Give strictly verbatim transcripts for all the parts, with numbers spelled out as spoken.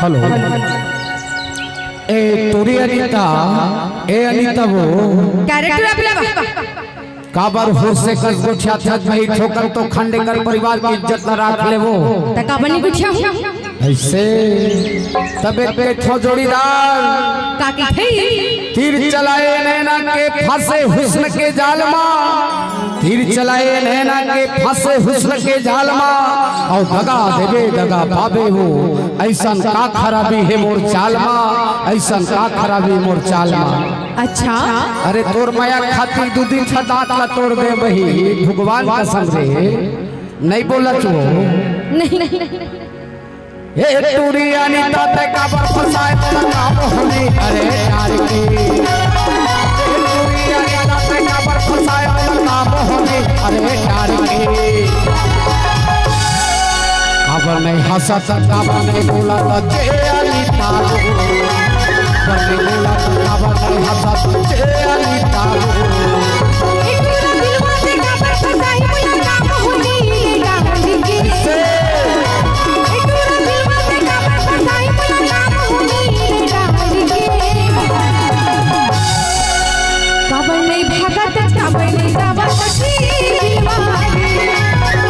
Hello. ए टूरी अनिता, ए अनिता वो। Character आप लेवा। काबर होर से कस गोठिया थक नहीं ठोकन तो खंडेकर परिवार की इज्जत न राख लेवो। त काबर नहीं गोठिया हूँ? ऐसे तबे के थो जोड़ीदार। का की थई? तीर चलाए नैना के फंसे हुस्न के जाल मा। तीर चलाए नैना के फंसे हुस्न के जाल मा, अउ दगा देबे दगा पाबे वो। ऐसन का खराबी हे मोर चाल मा, ऐसन का खराबी मोर चाल मा। अच्छा। अरे तोर मया खातिर दू दिन ठा दांत ला तोड़ दे बही, भगवान कसम रे। नहीं बोला चो। नहीं। ए टूरी अनिता ते काबर फसाए मोला काम होनी, अरे यार की। ए टूरी अनिता ते काबर फसाए मोला काम होनी, अरे यार की। काबर नहीं हंसत, काबर नहीं बोलत जे अनिता रो। काबर नहीं बोलत, काबर नहीं हंसत जे अनिता रो। ए टूरा दिलवा ते काबर फसाए मोला काम होनी, अरे यार की। काबर नहीं भागत, काबर नहीं जावत जी दिलवा रे।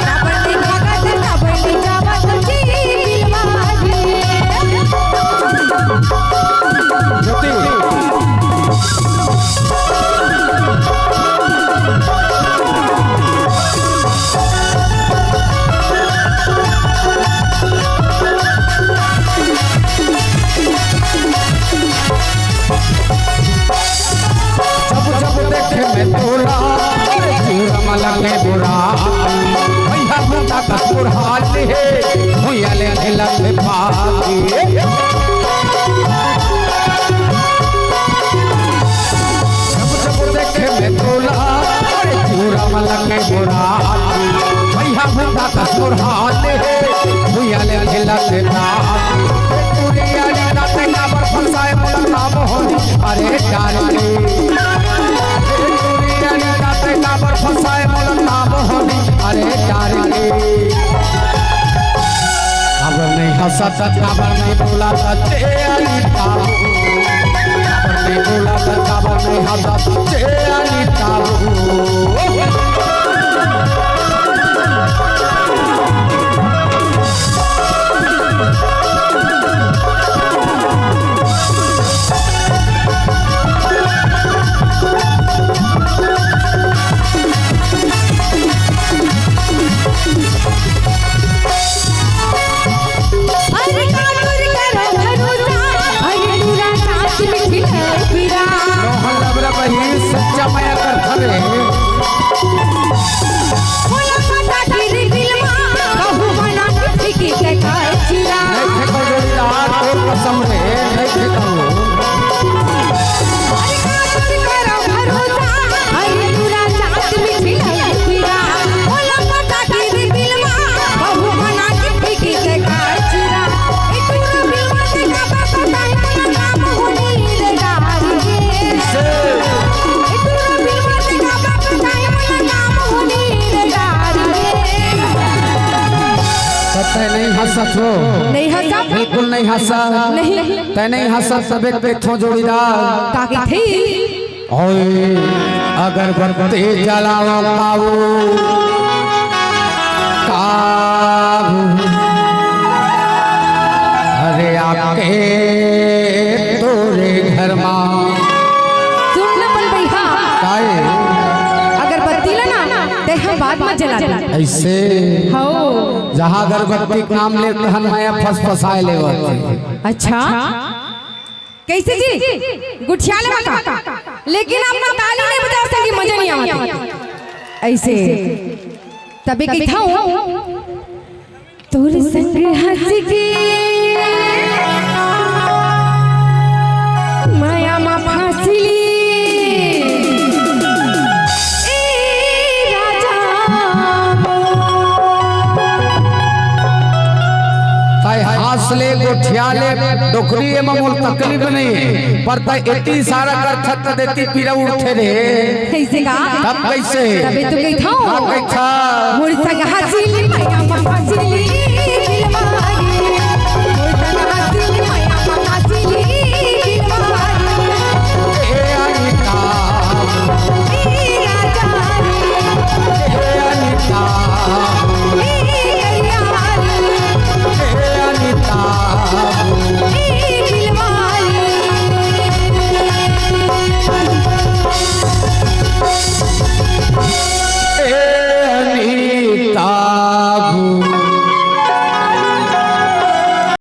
काबर नहीं भागत, काबर नहीं जावत जी दिलवा रे। जब जब देखे मैं तोला, अरे चूरम लगे बुरा। भैया मुंडा का सुरहाल है, भैया ले खिलत पाती। जब जब देखे मैं तोला, अरे चूरम लगे बुरा। भैया मुंडा का सुरहाल है, भैया ले खिलत पाती। पूरी अरे रात काबर फंसाए मोला काम होनी, अरे डार्लिंग। ए टूरी अनिता ते काबर फंसाए मोला काम होनी, अरे डार्लिंग। काबर नहीं हंसत, काबर नहीं बोलत जे अनिता। काबर नहीं बोलत, काबर नहीं हंसत जे अनिता। अरे काबर करो भरोसा, अरे टूरा साथ में खिले पीरा। रोहन लबरा बही सच्चा माया कर धरे। बोला पता तेरे दिल मा, कहूँ बना के फेंकी के काचिरा। नहीं फेंको जोड़ीदार, तोर कसम रे, नहीं फेंको। अरे काबर करो भरोसा, अरे टूरा साथ में खिले पीरा। बोला पता तेरे दिल मा, कहूँ बना के फेंकी के काचिरा। ए टूरा बिलवा ते काबर फंसाए मोला काम होनी रे डार्लिंग। ए टूरा बिलवा ते काबर फंसाए मोला काम होनी रे डार्लिंग। त तै नहीं हंसत हो? नहीं हंसत। बिल्कुल नहीं हंसत। नहीं। तै नहीं हंसत तबे देखथों जोड़ीदार। का कहिथे? ओए अगरबत्ती जलावा काऊ, काऊ। अरे आके तोरे घर मा। सुन ना बल भैया। काहे? अगरबत्ती ला ना, ते हम बाद में जला दे। ऐसे? हो। जहाँ अगरबत्ती के नाम लेते हैं, मैं फसफसाए लेवत। अच्छा? कैसे जी? गुठिया लेवा का? लेकिन आप ना ताली नहीं बजा सकी, मजा नहीं आवत। ऐसे। तबे कहिथों, तोर संग हंस के माया मा फांसी ली। ए राजा। तै हांस ले, गोठिया ले, डोकरी, एमा मोला तकलीफ नहीं हे, पर तै एती इशारा करथस त एती पीरा उठथे रे। कैसे का? तब कैसे? तबे तो कहिथों। हाँ, कैसा? मोर संग हंसी ली, मैया मा फांसी ली।